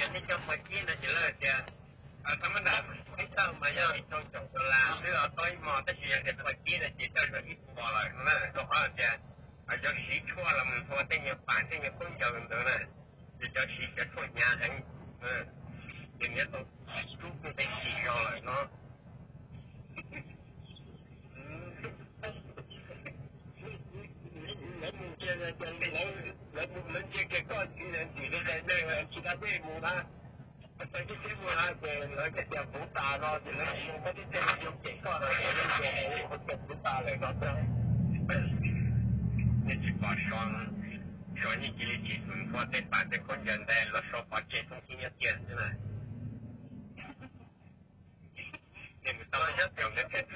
Yog nej coj pos cib no ces lawv tias, tha mab nram ib tawg mas yog rau caum dollar xwb os, tau ib hmo, tab sis yog tias pos cib no ces coj zoo ib puas lawm no na, rau qhov tias cov siv tshuaj los mus tua tej nyuag pam tej nyuag khaub ncaws ntawd na, ces cov siv cov tshuaj hnyav heev, ces nws tau rub tej sim zog lawm no. Lawv mus ntsia, lawv ntsia kiag koj ntxim li tais neeg tsis da dej mus na, tau tib teb mus na ces lawv tias puv tas no ces lawv tsis zoo, tib teb mus cem koj no ces lawv ntsia ua cas puv tas lawm no. Nej tsis pom so, so yeej cia li tsis tus npua tej pam tej khaub ncaws ntawd los so pov tseg thoob khib nyob kiag xwb na. Nej mus tau xyov caum ntawd, pheej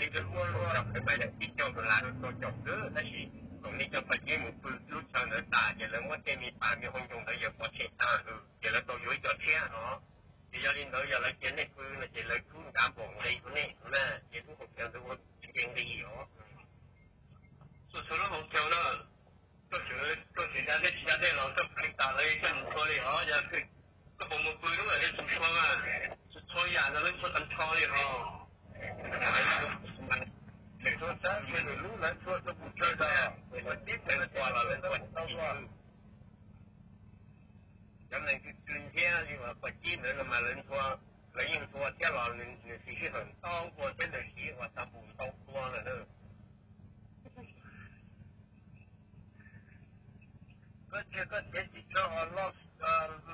ib caug dollar rau rau caum xwb, tab sis thaum nej coj pos cib mus pw lub chaw ntawd tas ces lawv muab tej me pam me hoo ncoo ntawd yawg pov tseg tag, ces lawv tau yuav ib co tshiab no. Ces yog li ntawd yog lawv cia nej pw no ces lawv rub nrad npaum nqi rau nej na, ces lub hauv chaw ntawd ua nce nqi os. Txhua txhua lub hauv chaw na, koj tseem da dej tsis da dej los koj pheej tas lawv coj mus tua li os. Yog koj puas mus pw lub lawm tsis txhua, tsis txhua yam no lawv txhua tag nrho li os. Lwm tus xav ntsia lwm lub lawv txhua txhua pus tsawg tau, lawv tib tes tua los lawv tua tsis tau. Cov neeg twg twg nthiab li uas pos cib ntawd no mas lawv ntxhua, lawv yeej ntxhua thiab los nws siv sij hawm ntau ua thiab nws siv ua tag npaum ntau tua lawm na. Koj ntsia koj cev tsis tshua los,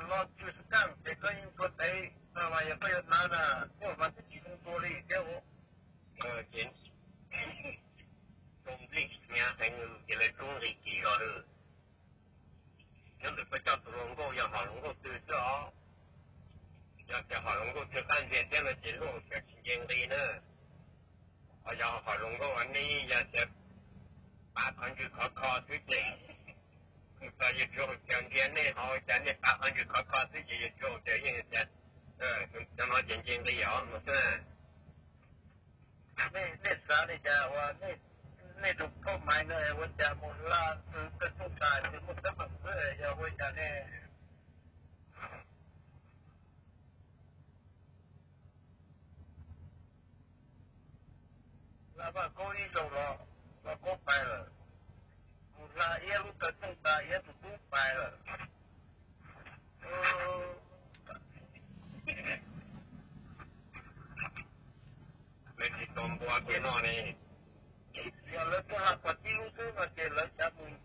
los tsw skaj ces koj yeej ntxhua tev no mas yog koj yuav hnav na, koj mas twb tsis zoo tua li thiab. Ces zoo nplij hnyav heev ces lawv rub nqi kis zog lawm. Nyob ntawm koj coj tus hluas nkauj yog hom hluas nkauj twg xwb os. Yog tias hom hluas nkauj twg qab ntxiag thiab no ces lub hauv chaw tsis nce nqi na. Ho yog hom hluas nkauj nej yog tias pav qhov ntswg khov kho xwb ces, mus txog yawg tswv hauv chaw ntsia nej ho ua cas nej pav qhov ntswg khov kho xwb ces yawg tswv hauv chaw yeej tias, cov no ces nce nqi os no xwb. Nej xav li cas uas nej tus phauj Maiv no ua cas mus hla txog kawg txooj tas ces muaj teeb meem xwb, yog ua cas nej hla Vaj Kaub ib zaug los Vaj Kaub pais lawm, mus hla Iab lub kawg txooj tas Iab tus tub pais lawm. Lawv tsis tua npua kiag no ne. Yog lawv tuaj hla pos cib lub xwb no ces lawv cav mus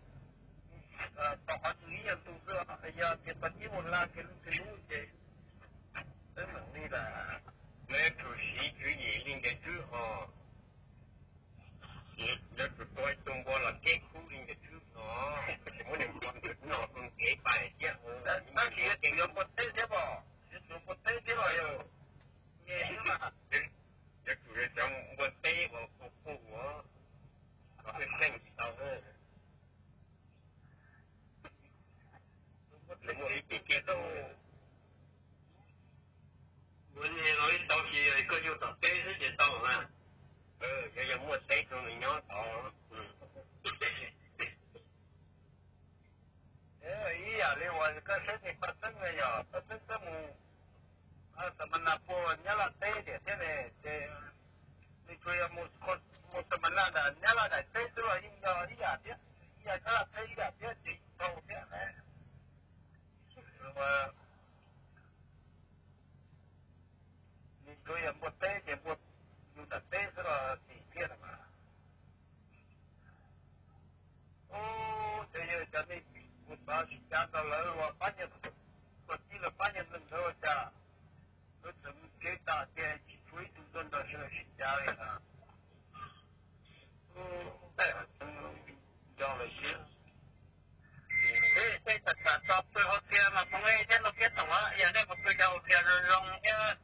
tom qhov twg ib yam ntu xwb, yog tias pos cib mus hla kiag lub twg lub ces teeb meem li lawm. Lawv yuav tsum siv tswv yim li Ncaws Tswb os. Lawv tsum tua ib tug npua los keb khub li Ncaws Tswb os, tsis muab niag npua ntawd noj rau kev pais thiab. Tab sis yuav tsum yuav npua teb thiab pom, yuav tsum npua teb thiab los yog, yuav tsum yuav cov npua teb uas qus qus uas los pheej tsis tau. Muaj ib tug kiag tau, muaj ib tug los ib tau ces koj yuav tom teb xwb ces tau na. Yog, yog muaj teb rau nws nyob tod. Ib yam li uas koj saib niag paj xeeb na, yog paj xeeb twb mus xam mas nas puag Nyab Laj teb tiam thiab ne, ces nws tsuas yog mus xam mas nas nram Nyab Laj daim teb xwb los yeej yog ib yam thiab, ib yam Nyab Laj teb ib yam thiab ces tau thiab na. Nws tsuas yog npua teb ces npua nws nram teb xwb los tim thiaj no mas. Ub, ces yog cov nej kuv xav sib cav rau lawv uas pab nyuag, ua tib lawv pab nyuag neeg ntawd ua cas lawv txawm mus kev tas tias tsis tshuav ib tug nrog nrog sawv daws sib cav li na. Nco lawm siab. Tej tham tham tso pw hauv txias mas phoov ej thiab Nuj Kiab Toom, yog nej mus pw cov hauv txias zoo zoo thiab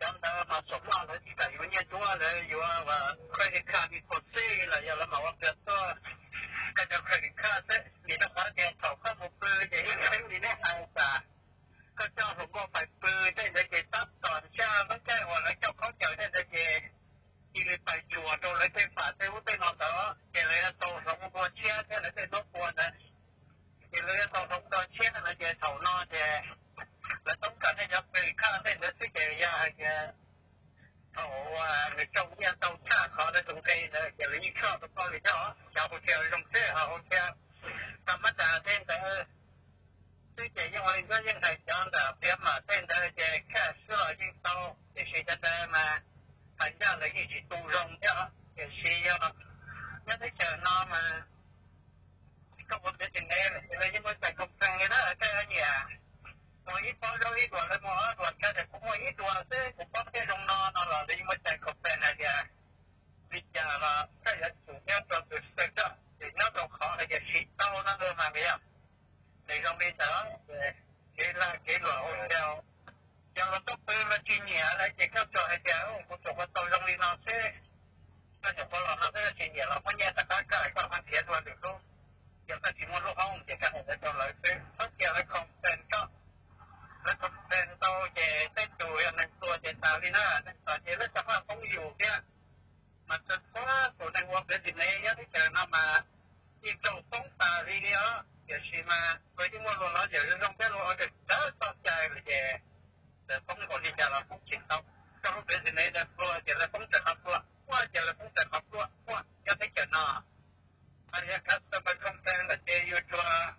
cov ntawd mas txom nyem, lawv tsis kam yuav nyiaj duab, lawv yuav credit card, me phoom xij los yog lawv mam ua pliag tuaj. Koj cov credit card xwb, vim rau qhov tias thaum koj mus pw ces yeej tseeb li nej hais tas, koj coj hluas nkauj pais pw tej ntawd ces tab tom ntshai lub caij uas lawv coj khaub ncaws tej ntawd ces cia li pais tsuas rau lawv tej pam tej ub tej no ntawd ces lawv yuav tau hloov npua tshiab thiab lawv tej ntaub pua ntawd. Ces lawv yuav tau hloov npua tshiab no ces thaum no ces lawv toob kas nej nws tsaug nyiaj ntau tshaj qhov lawv tus nqi ntawd ces lawv yeej tshaj tau koj li thiab os. Cov hauv thiab zoo xwb, hauv thiab tau mab tas tej ntawd xwb ces yeej ua li ntawd, yeej hais cov ntawm piav mam tej ntawd ces kaj xwb los yeej tau, tiam sis cov ntawd mas hais ncaj lawv yeej tsis tu zoo thiab. Tiam sis yog nyob teb chaws no mas koj ua piav tsis ntev lawm ces lawv yeej muaj cai complain li na, koj nyiam mus ib pob zaub ib duas, lawv muaj ob duas, koj tias kuv muaj ib duas xwb kuv paub thiab zoo no no los lawv yeej muaj cai complain hais tias li cas los koj yuav tsum nyob rau tus standard ces nyob rau qhov hais tias siv tau no mas yog. Nws zoo li ntawd ces kev lag kev luam ua rau cov los tub pw los tsis nyiam lawm ces koj tsuas hais tias kuv tsuas ua tau zoo li no xwb. Koj nyuam qhuav los no xwb, tsis nyiam los muab nyiaj rov qab koj, koj mam nrhiav dua lwm lub. Yog koj tsis muaj lub hoob ces koj hais lawv rau lawv xwb, txhob cia lawv complain koj. Lawv complain tau ces tej tus yog neeg pluag ces tas li na, neeg txom ces lawv rov qab poob yus thiab. Mas txhua tus neeg ua piav tsis ntev nyob teb chaws no mas yeej raug poob tas li li os. Tiam sis mas kuv yeej muaj luag lov yawm zoo thiab luag ua tawm txawv txoj cai lawm ces lawv poob npaum li cas los poob tsis tau. Koj lub piav tsis ntev, lawv pluag ces lawv poob raws qhov pluag, pluag ces lawv poob raws qhov pluag, pluag nyob teb chaws no. Yog customer complain lawm ces yus tsuas,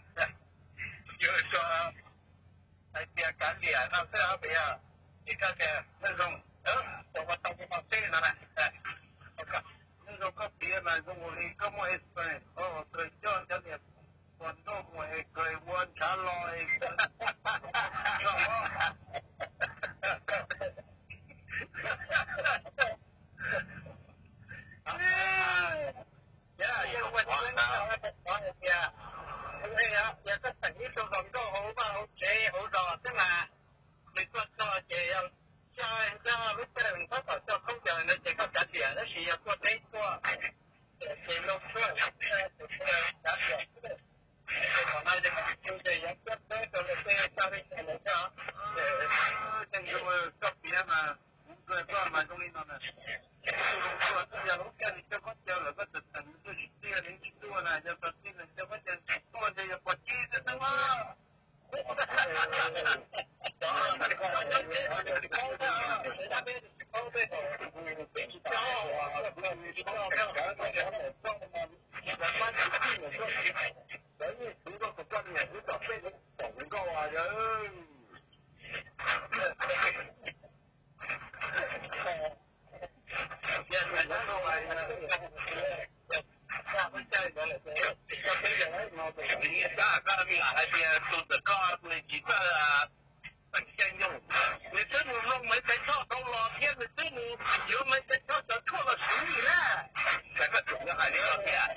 yus tsuas hais tias kav liam no xwb os, yog ces koj tias neeg zoo, tau ua tau ua tau xwb no na. Neeg zoo koj piav mas zoo li koj muaj experience, koj coj cov niam ua nroj mus es kawg ua ntshav los es Yog, yeej ua tib qhov hais tias, yog koj teem ib tug hluas nkauj hauv vaj hauv tsev hauv zos xwb mas, nws tuaj txog ces yog xya, lub caij tab tom coj khaub ncaws ntawd ces koj kav liam, tab sis yog tuaj deb tuaj, ces zoo tuaj, ces kav liam xwb. Ces thaum no ces koj tus ces yog tuaj deb rau lawv tej tag li cas lawm thiab. Ces koj piav mas, kuv kawg koj mas zoo li no na. Tus hluas nkauj twb yog lub caij nws coj khaub ncaws lawm koj tseem teem nws tuaj tsis tiag, nws tsis tuaj na, yog tau tiag nws coj khaub ncaws nws tsis tuaj ces yog pom cib xwb xwb na. Koj hais tias tus txawm koj nws tsis txawj teem caij nyoog, nws twb mus mloog Maiv Xaiv Thoj dhau los thiab nws twb mus yuav Maiv Xaiv Thoj cov tshuaj los siv na. Koj tseem yuav hais li no thiab?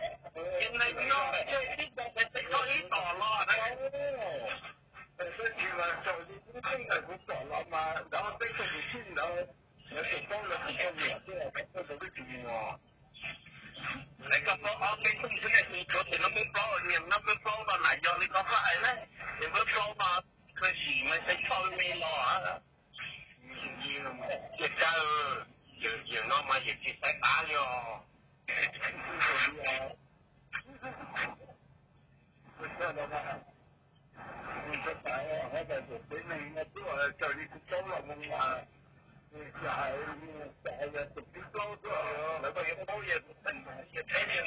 Ces neeg no ntshe twb nco Maiv Xaiv Thoj ib tom los na. Twb tsis mas raug li ib teej ntawm kuv pom los mas nrov peb tug kwv tij ntawd, lawv tus paub lawv tus poj niam xwb, lawv tus twb tsis muaj. Es koj paub ob peb tug xwb, kuv tshuav tus no npawb plaub, niag no npawb plaub no na, yog li koj hais na, ces npawb plaub no kawg sim Maiv Xaiv Thoj me los. Tiag tiag, yawm no mas yawm tsis xaiv tav li os. Raws li kuv paub los mus mas, hais, hais yog tus thib plaub xwb, lawv koj yuav paub yog tus teem, yog peb yog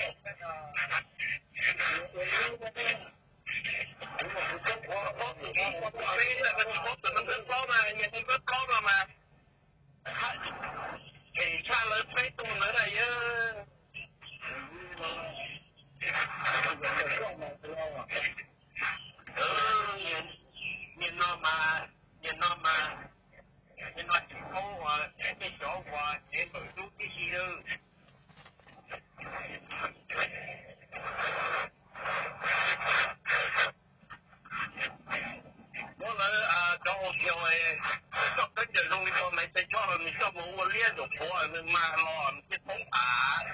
kuv mas kuv paub qhov, paub tus no, paub tus no npawb plaub mas, niag npawb plaub no mas, phem tshaj lawv peb tug ntawd na yawg. Niag no mas, niag no mas, niag no tsis paub uas tej xyov uas tsev npawm dub tib si lawm. Muab lawv cov ua kiag, koj khaub ncaws zoo li ko Maiv Xaiv Thoj los nws coj mus ua liab nraum puav nws mag los nws thiaj poob tas.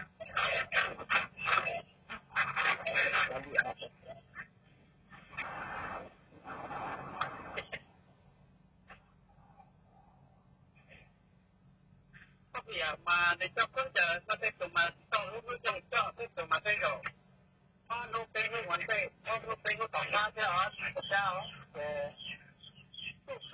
Koj yam mas nws coj khaub ncaws, koj tej tus mas tsis tau lub hnub nyoog coj, tej tus mas tej zaum ob hnub peb hnub ua ntej, ob hnub peb hnub tom qab thiab os, tsis tau qab os. Ces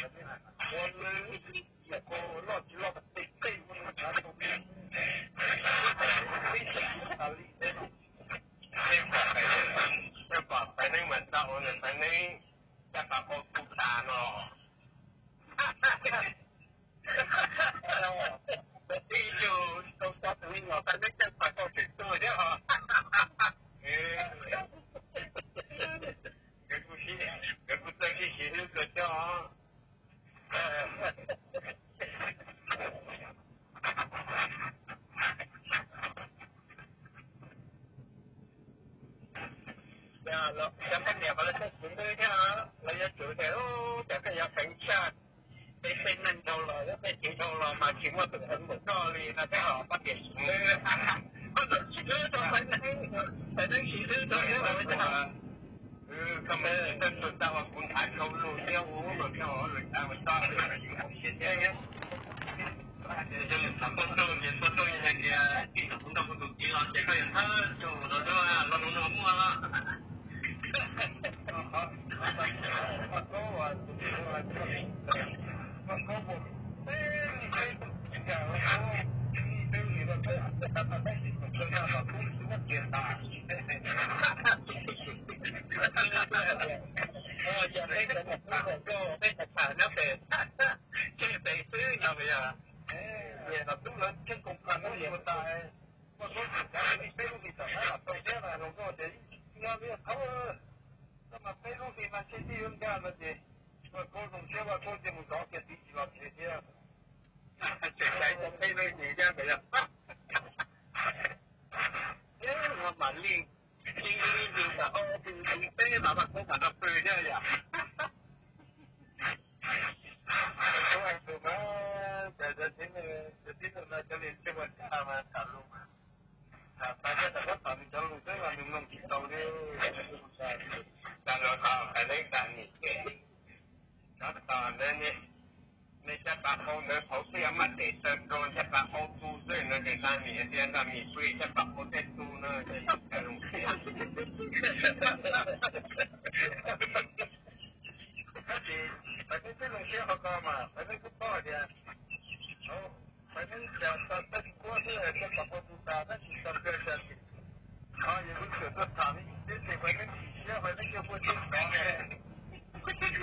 ua lwj, ua loj tsis loj tej tej ua nws tsav rau peb, peb tsis tas li peb no. Peb pom Faiv Neeb, peb pom Faiv Neeb mas txaj ua nws Faiv Neeb caj pas qau tu tas no. Tib yug tau xya tus me nyuam Faiv Neeb caj pas qau tseem tuag thiab os. Nkawd kuj sib, nkawd kuj txawj sib siv hlub kawg thiab os. Cov poj niam mas lawv txawj txiv ntwj thiab, lawv yuav tsum tias, cas koj yuav feem tshaj, peb tej neeg dhau los, peb txiv dhau los mas tsis muaj tus heev npaum koj li no thiab os poj niam. Koj txawj txiv hlub rau Faiv Neeb, Faiv Neeb txiv hlub rau koj mas tsis tau ua kuv nthav dhau lus thiab ua mas koj lawm tag mas txoj yus hauv siab thiab. Txhob tuaj ces txhob tuaj hais tias tij kuv nrog kuv tus txiv los ces koj yuav thawb tsum los rau los nug no muaj. Yog peb cov niam tub kom koj, peb tham nyob pem, tseg pem xwb no yog. Niam tub lawv tseg koom phav nub yuav tas, koj txhob txwm kav li peb lub hlis tom qab los tau thiab los koj tias nyob li thaub, koj mas peb lub hlis mas ntshe yeej yuav nkag no ces ua koj zoo siab ua koj cia mus zov kiag tiv tsis los tsev thiab. Tseem xaiv tau peb lub hlis thiab ntawd yog. Ib no mam li, ib ib ib mas o, peb mas vaj koob mas nrog pw thiab yom. Tub hais lus mas, cov tib neeg no cov niag txiaj ua cas mas tham lus mas, tham tas thiab tas koj tom nws cov lus xwb los nws mloog tsis tau li. Cas los tau hais leb tas nim ces, cov tom ntawd, nej caj pas qau ntawd thaum twg yog maj tes taw rau caj pas qau tu xwb no ces tas nim tias nrog nim pw caj pas qau tej tu no ces zoo siab. Tab sis Faiv Neeb twb zoo siab qhov ko mas Faiv Neeb twb paub hais tias, Faiv Neeb cas tau txoj kev kuab xwb caj pas qau tu tas tab sis tau kawg cas, qhov yus twb txawm tuaj tham ne twb tias Faiv Neeb chim siab Faiv Neeb yuav muaj tseeb tov ne. Kuj tseem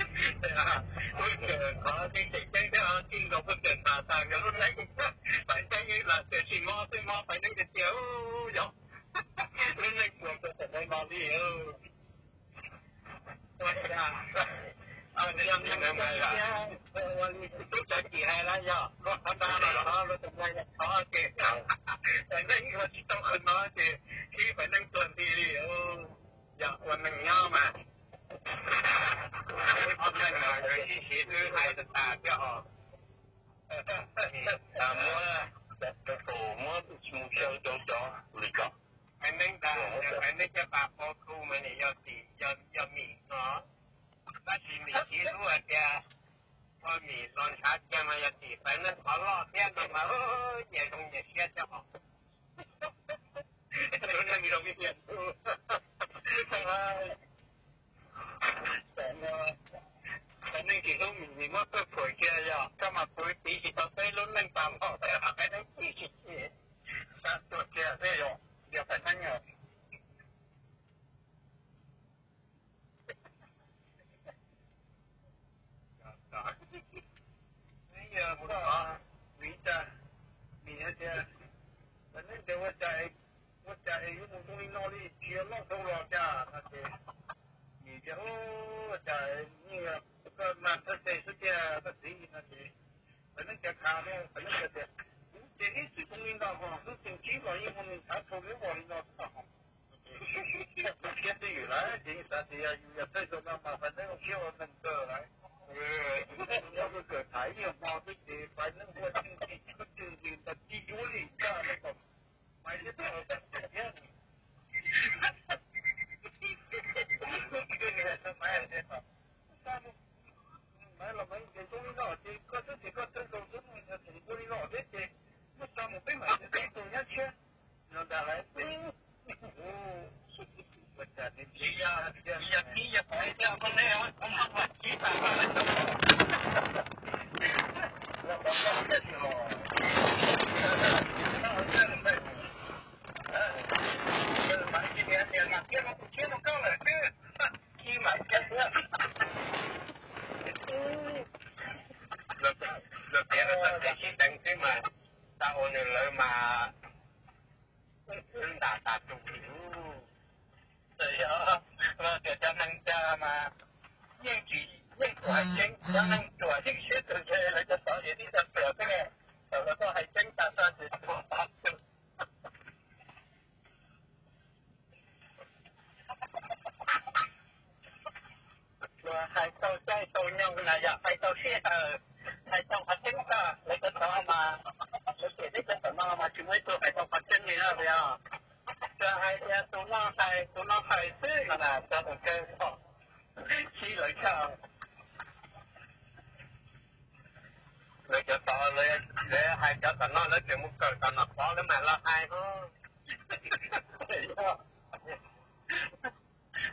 qhov tseem ceeb thiab, tij nkaus kuj tseem tham tag nkawd lub neej. Faiv Neeb los tias tsis mob xwb mob Faiv Neeb tiag tiag yom. Lub neej puas tau txawm ntawd no li. Ua cas, yog ua li tub Tsav Kim hais lawm yog luag qhov ntawd los qhov luag tus ntxhais yog qhov ces Faiv Neeb ua tsis tau qhov no ces khib Faiv Neeb tuag nti li. Yog ua neeg nyob mas, ob neeg mas nkawd sib siv twb hais tas tas thiab os. Muab, muab mus xyaw rau cov li ko. Faiv Neeb tas, Faiv Neeb caj pas qau tu mas nim yog tim, yog Mim no. Tab sis Mim tsis hlub hais tias ua Mim los ntshav kiag mas yog tim Faiv Neeb qhov loj thiab no mas nyias zoo nyias siab thiab os. Lub neej zoo nyias tu. Faiv Neeb tsis hlub Mim, Mim muab pawg phuam kiag yog koj mas pw tiv tsis tau peb lub neej tas npaum Faiv Neeb tsis tsis Ces ua cas, ua cas es yuav mus zoo li no li, tsis yog loj dhau los cas no ces, nim tias, ua cas yeej koj mag thawj tes xwb tiag koj txiv no ces, Faiv Neeb Kav Kha, Faiv Neeb Kav tias, kuv ces ib txwm zoo li no ho, hnub tim tsib los yeej ua nws thav thau liab vog li no xwb no ho. Kuv thiab twj ywm lawm ces yeej xav tias yog yus yog thawj zaug no mas Faiv Neeb ua siab ua neeg kawg lawm. Nyob kawg tham ib nyuag hmo xwb ces Faiv Neeb ua tseej tsis koj tseej nws ntawd tsis yuav li ntag, Maiv thiab tau tau thiab. Maiv los Maiv ces zoo li no ces koj xwb ces koj thawj zaug xwb, ua li no thiab ces muab tso mus peb mam li tus nyab tshiab no ntag lauj. Luag tias ua txoj kev sib deev xwb mas, tau ua nws lawv mas wb ntas tas tus li. Txawm yog luag tias cov neeg cas mas yeej tsis, yeej tsuas hais tseeb, cov neeg tsuas yeej siab tug ntshe lawv cov tod ces tib co tsuas xwb ne. Thaum lawv tuaj hais tseeb tas zog ces tsuas tas tus. Luag hais tau caij tau nyoog na, yog hais tau sij hawm, hais tau qhov tseeb tag, lawv cov tod mas, lawv tias teb chaws tom no mas tsis muaj ib tug hais tau qhov tseeb li na yog. Tsuas hais tias tus no hais, tus no hais xwb no na, cov tus kawg txhom sib lawv tshaj. Lawv cov tod, lawv hais cov tom no lawv tseem mus kawm tom Nom Pov lawv mam los hais.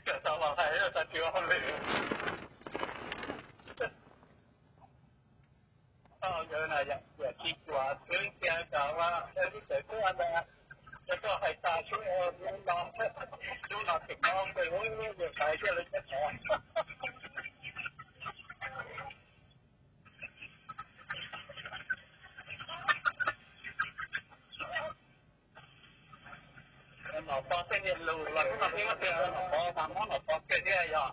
Kawm tau los hais, tau tsis ua hauj lwm. Tau ntawd na, yam tsis cuam xwb cia kom ua lub tawm tuaj ntawd, tuaj hais tas sub no, sub no tseem no pes yuav hais thiaj li tau. Nom Pov tej niag lus los hnub no peb muab tiag rau Nom Pov mas muab Nom Pov kiag thiab yog.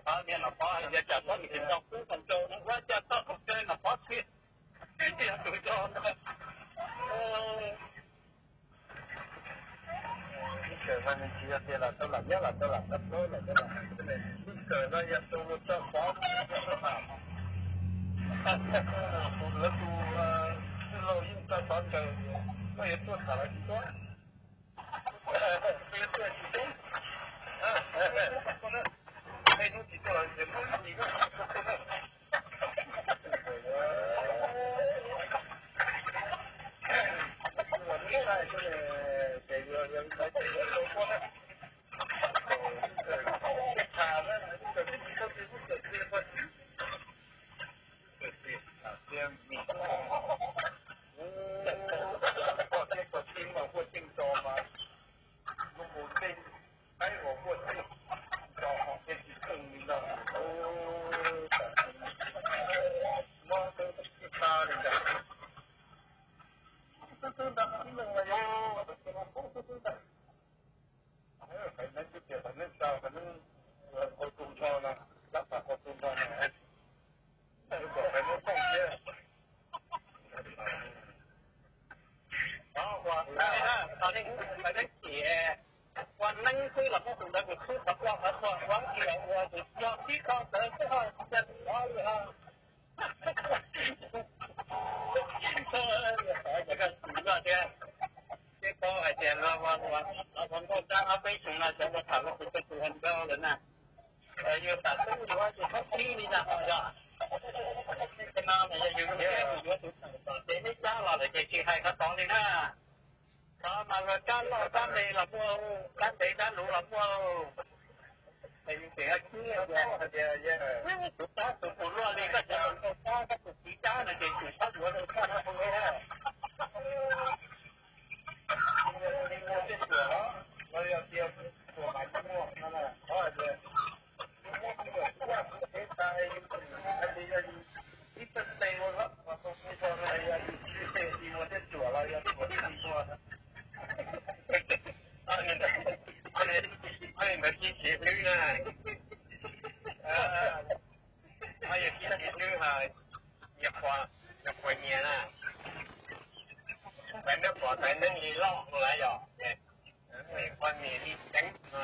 Qhov niag Nom Pov hais tias tsam txhob mus tsis tau kub tau nrau no, ua cas txhob tus kawg Nom Pov thiab, twb tsis yog tus nrau ntag. Ib txwm mas nws tsis yog tias lam tau lam nyob lam tau lam tau plaub lam tau lam hais xwb ne, ib txwm no yog tus mus tso xov, lawv tus tij laug yeej tso xov ntsws, koj yuav tuaj tham los tsis tuaj. Tuaj tsis tuaj, hnub tsis tuaj los ces muab ib hnub tuaj tuaj na. Ua hnub na, ces yog yog ntawd ces yuav tuaj tuaj na. Tham na, ib txwm twb tsis tau tias ib txwm tias poj txiv, ib txwm tias tham tias vim koj thiab koj txiv mas huaj tseej tso mas, kuv mus tej qaib uas huaj tseej tso ho thiaj tsis tseej li no. Mob tub tsis tau li ntawd. Xub xub ntag, tib neeg los yog xub xub ntag. Qhov neeb twb tias qhov neeb tso, qhov neeb ua tus nrho no, lab pas ua tus nrho no, kom qhov neeb thooj thiab. Qhov uas qhov neeb, qhov neeb chim, ua neeb xwb los muab tus ntawd mus txhub qhov ploj qhov tuag ua kiag ua tus yog tib qho ntawd xwb ho tsis cia tus ntawd li ho. Ces koj hais tias luag ua, ua nkauj dab ob peb xyoos no cov luag tham luag tus koj tus ua nkauj lawm na. Yus tam tub yuav yus txhob khib li na ho yog. Tej no yog yus lub siab yus yuav tus tawm tom ces neb cab los lawm ces tsis hais qhov tod li na. Qhov mas luag kab loj kab me los muaj, kab ntev kab luv los muaj. Yus tseem khib tias tus tab tus pus luaj li koj cov nkauj tab koj tus txiv dab no ces tsum txhob yuav rau koj no tus li na. Muaj tej tsuam los, los yog tias tsuam mas tsis muaj no na, qhov hais tias yus muab tus nyuam tub vaj tub tsev tas yus hais tias yog yus ib txoj tes ua lab pas tau kuv tso no yog yus tsis tes tsis muaj tej tsuam los yog tsuam tsis muaj. Lawv sib siv hlwb na. Yog sib siv hlwb, yog quas nyias na. Faiv Neeb pom Faiv Neeb li loj lawm yog, poj niam li ceev no.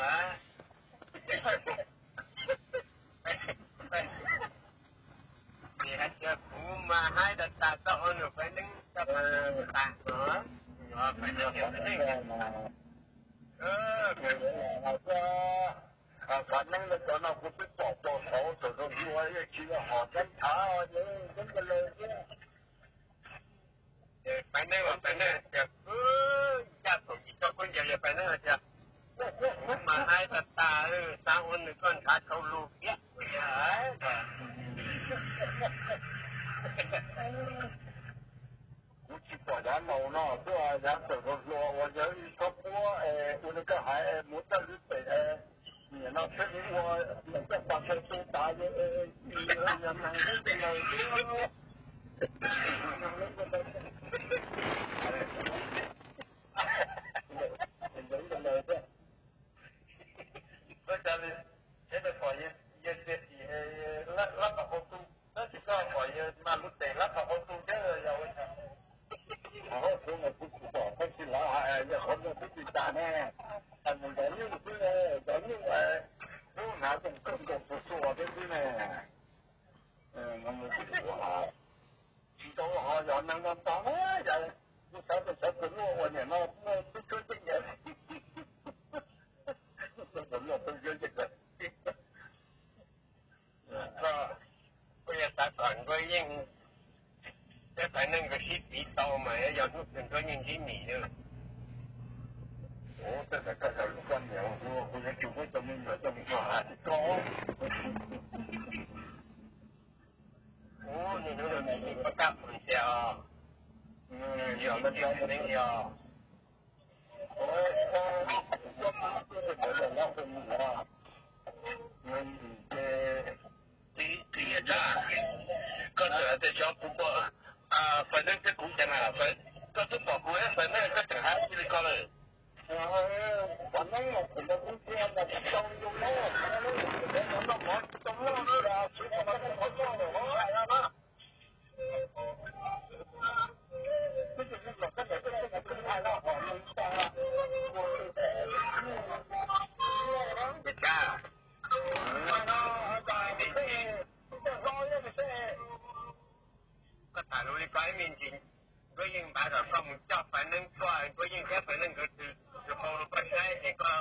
Ces hais tias kuv mas haib tas tas txog ua nws Faiv Neeb, txog Faiv Neeb tas no, Faiv Neeb yog Faiv Neeb. Faiv Neeb lawv cov no kuv twb pom tau saud, thaum zoo ua yeej tsis yog hom Neeb thav, Neeb Nkas Laus thiab. Faiv Neeb los Faiv Neeb tias, ncaj thaum tsis tso kuv ncaws yog Faiv Neeb hais tias, kuv mas haib tas tas, xav ua nws koj ntshav tshau lus thiab. Kuv tsis pom yav laus no tuaj, yav txawm hluas hluas uas yawg txhob puab es ua li koj hais mus txawj lub pem, nim no thiaj li ua txawj pas txawj tu tas, yog neeg Neeb Nkas Laus thiab. Neeb Nkas Laus thiab. Ua cas li, thiab pom yawg tiag tim lab pas hauv tu, tab sis koj pom yawg mas lub tes lab pas hauv tu thiab yog ua cas? Hauv tu no kuv tsis pom, tab sis lawv hais yog qhov no kuv tsis tas ne. Hais mus zov nyuj xwb, zov nyuj, lub hnav zoo kawg nkaus xuas xuas thiab xwb ne. Tsis tau ho yog neeg no ntag, yog kuv xav tus sawv tus luaj uas nim no muaj tub cuab ceeb yawg, tus luaj tub cuab ceeb. Koj, koj yog xav kom Nkauj Yeej thiab Faiv Neeb nkawd sib tiv tau mas yog hnub twg Nkauj Yeej ntsib Mim lawm. Ua tej ntawd koj yog lub poj niam, kuv yuav tsum muab cov me nyuam coj mus hais koj. Ub, niaj hnub no nws pab kab pus ntxias os. Yog nws yog, txiv, txiv, koj tseem hais tias xyov kuv pom Faiv Neeb thiab kuv cas na, koj twb pom kuv thiab Faiv Neeb koj tseem hais li ko lawm. Faiv Neeb mas kuv ntawd kuv ntsia mas tsis tau zoo na, noj mov tsis tau loj na, tsis tau loj na. Koj tham lus li ko ib me ntsis, Nkauj Yeej npaj kom koj mus coj Faiv Neeb tuaj, Nkauj Yeej thiab Faiv Neeb nkawd twb hau rau koj saib ces koj